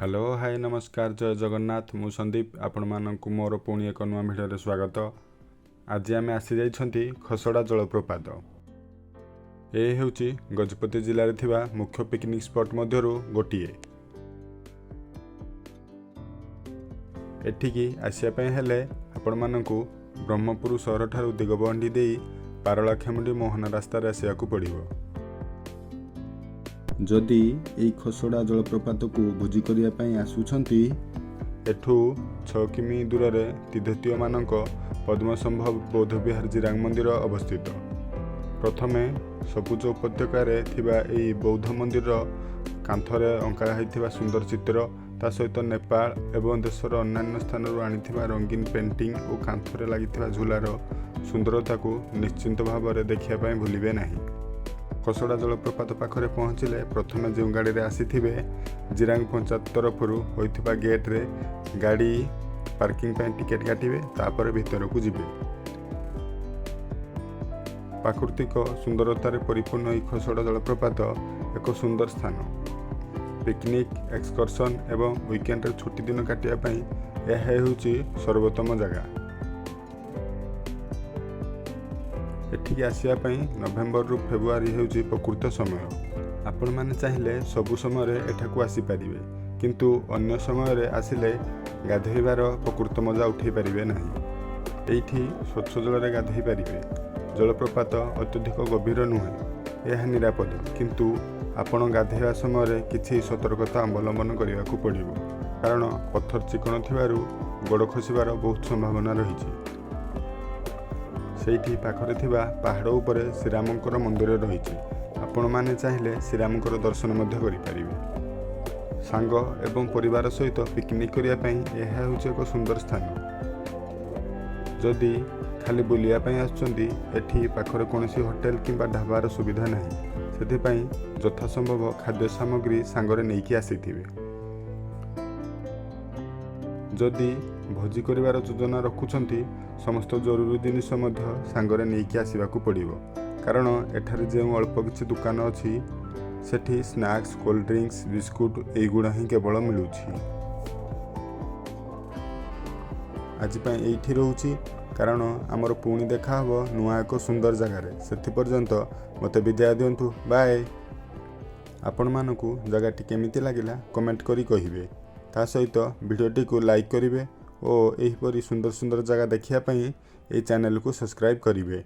Hello, high, ନମସ୍କାର, ଜୟ ଜଗନ୍ନାଥ। ମୁଁ ସନ୍ଦୀପ, ଆପଣମାନଙ୍କୁ ମୋର ପୁଣି ଏକ ନୂଆ ଭିଡ଼ିଓରେ ସ୍ୱାଗତ। ଆଜି ଆମେ ଆସିଯାଇଛନ୍ତି ଖସଡ଼ା ଜଳପ୍ରପାତ। ଏ ହେଉଛି ଗଜପତି ଜିଲ୍ଲାରେ ଥିବା ମୁଖ୍ୟ ପିକନିକ୍ ସ୍ପଟ୍ ମଧ୍ୟରୁ ଗୋଟିଏ। ଏଠିକି ଆସିବା ପାଇଁ ହେଲେ ଆପଣମାନଙ୍କୁ ବ୍ରହ୍ମପୁର ସହରଠାରୁ ଦିଗପହଣ୍ଡି ଦେଇ ପାରଳାଖେମୁଣ୍ଡି ମୋହନା ରାସ୍ତାରେ ଆସିବାକୁ ପଡ଼ିବ। ଯଦି ଏଇ ଖସଡ଼ା ଜଳପ୍ରପାତକୁ ଭୋଜି କରିବା ପାଇଁ ଆସୁଛନ୍ତି, ଏଠୁ 6 କିମି ଦୂରରେ ତିବ୍ଦତୀୟମାନଙ୍କ ପଦ୍ମସମ୍ଭବ ବୌଦ୍ଧବିହାର ଜିରାଙ୍ଗ ମନ୍ଦିର ଅବସ୍ଥିତ। ପ୍ରଥମେ ସବୁଜ ଉପତ୍ୟକାରେ ଥିବା ଏହି ବୌଦ୍ଧ ମନ୍ଦିରର କାନ୍ଥରେ ଅଙ୍କା ହୋଇଥିବା ସୁନ୍ଦର ଚିତ୍ର, ତା ସହିତ ନେପାଳ ଏବଂ ଦେଶର ଅନ୍ୟାନ୍ୟ ସ୍ଥାନରୁ ଆଣିଥିବା ରଙ୍ଗୀନ ପେଣ୍ଟିଂ ଓ କାନ୍ଥରେ ଲାଗିଥିବା ଝୁଲାର ସୁନ୍ଦରତାକୁ ନିଶ୍ଚିନ୍ତ ଭାବରେ ଦେଖିବା ପାଇଁ ଭୁଲିବେ ନାହିଁ। ଖସଡ଼ା ଜଳପ୍ରପାତ ପାଖରେ ପହଞ୍ଚିଲେ ପ୍ରଥମେ ଯେଉଁ ଗାଡ଼ିରେ ଆସିଥିବେ, ଜିରାଙ୍ଗ ପଞ୍ଚାୟତ ତରଫରୁ ହୋଇଥିବା ଗେଟ୍ରେ ଗାଡ଼ି ପାର୍କିଂ ପାଇଁ ଟିକେଟ୍ କାଟିବେ, ତାପରେ ଭିତରକୁ ଯିବେ। ପ୍ରାକୃତିକ ସୁନ୍ଦରତାରେ ପରିପୂର୍ଣ୍ଣ ଏହି ଖସଡ଼ା ଜଳପ୍ରପାତ ଏକ ସୁନ୍ଦର ସ୍ଥାନ। ପିକନିକ୍, ଏକ୍ସକର୍ସନ୍ ଏବଂ ୱିକେଣ୍ଡରେ ଛୁଟି ଦିନ କାଟିବା ପାଇଁ ଏହା ହେଉଛି ସର୍ବୋତ୍ତମ ଜାଗା। ଏଠିକି ଆସିବା ପାଇଁ ନଭେମ୍ବରରୁ ଫେବୃଆରୀ ହେଉଛି ପ୍ରକୃତ ସମୟ। ଆପଣମାନେ ଚାହିଁଲେ ସବୁ ସମୟରେ ଏଠାକୁ ଆସିପାରିବେ, କିନ୍ତୁ ଅନ୍ୟ ସମୟରେ ଆସିଲେ ଗାଧୋଇବାର ପ୍ରକୃତ ମଜା ଉଠାଇ ପାରିବେ ନାହିଁ। ଏଇଠି ସ୍ୱଚ୍ଛ ଜଳରେ ଗାଧୋଇ ପାରିବେ। ଜଳପ୍ରପାତ ଅତ୍ୟଧିକ ଗଭୀର ନୁହେଁ, ଏହା ନିରାପଦ, କିନ୍ତୁ ଆପଣ ଗାଧୋଇବା ସମୟରେ କିଛି ସତର୍କତା ଅବଲମ୍ବନ କରିବାକୁ ପଡ଼ିବ, କାରଣ ପଥର ଚିକଣ ଥିବାରୁ ଗୋଡ଼ ଖସିବାର ବହୁତ ସମ୍ଭାବନା ରହିଛି। ସେଇଠି ପାଖରେ ଥିବା ପାହାଡ଼ ଉପରେ ଶ୍ରୀରାମଙ୍କର ମନ୍ଦିର ରହିଛି। ଆପଣମାନେ ଚାହିଁଲେ ଶ୍ରୀରାମଙ୍କର ଦର୍ଶନ ମଧ୍ୟ କରିପାରିବେ। ସାଙ୍ଗ ଏବଂ ପରିବାର ସହିତ ପିକନିକ୍ କରିବା ପାଇଁ ଏହା ହେଉଛି ଏକ ସୁନ୍ଦର ସ୍ଥାନ। ଯଦି ଖାଲି ବୁଲିବା ପାଇଁ ଆସୁଛନ୍ତି, ଏଠି ପାଖରେ କୌଣସି ହୋଟେଲ କିମ୍ବା ଢାବାର ସୁବିଧା ନାହିଁ। ସେଥିପାଇଁ ଯଥାସମ୍ଭବ ଖାଦ୍ୟ ସାମଗ୍ରୀ ସାଙ୍ଗରେ ନେଇକି ଆସିଥିବେ। ଯଦି ଭୋଜି କରିବାର ଯୋଜନା ରଖୁଛନ୍ତି, ସମସ୍ତ ଜରୁରୀ ଜିନିଷ ମଧ୍ୟ ସାଙ୍ଗରେ ନେଇକି ଆସିବାକୁ ପଡ଼ିବ, କାରଣ ଏଠାରେ ଯେଉଁ ଅଳ୍ପ କିଛି ଦୋକାନ ଅଛି, ସେଠି ସ୍ନାକ୍ସ, କୋଲ୍ଡ ଡ୍ରିଙ୍କସ୍, ବିସ୍କୁଟ ଏଇଗୁଡ଼ା ହିଁ କେବଳ ମିଳୁଛି। ଆଜି ପାଇଁ ଏଇଠି ରହୁଛି, କାରଣ ଆମର ପୁଣି ଦେଖାହେବ ନୂଆ ଏକ ସୁନ୍ଦର ଜାଗାରେ। ସେଥିପର୍ଯ୍ୟନ୍ତ ମୋତେ ବିଦାୟ ଦିଅନ୍ତୁ। ବାଏ। ଆପଣମାନଙ୍କୁ ଜାଗାଟି କେମିତି ଲାଗିଲା, କମେଣ୍ଟ କରି କହିବେ। ତା ସହିତ ଭିଡ଼ିଓଟିକୁ ଲାଇକ୍ କରିବେ ଓ ଏହିପରି ସୁନ୍ଦର ସୁନ୍ଦର ଜାଗା ଦେଖିବା ପାଇଁ ଏହି ଚ୍ୟାନେଲକୁ ସବସ୍କ୍ରାଇବ୍ କରିବେ।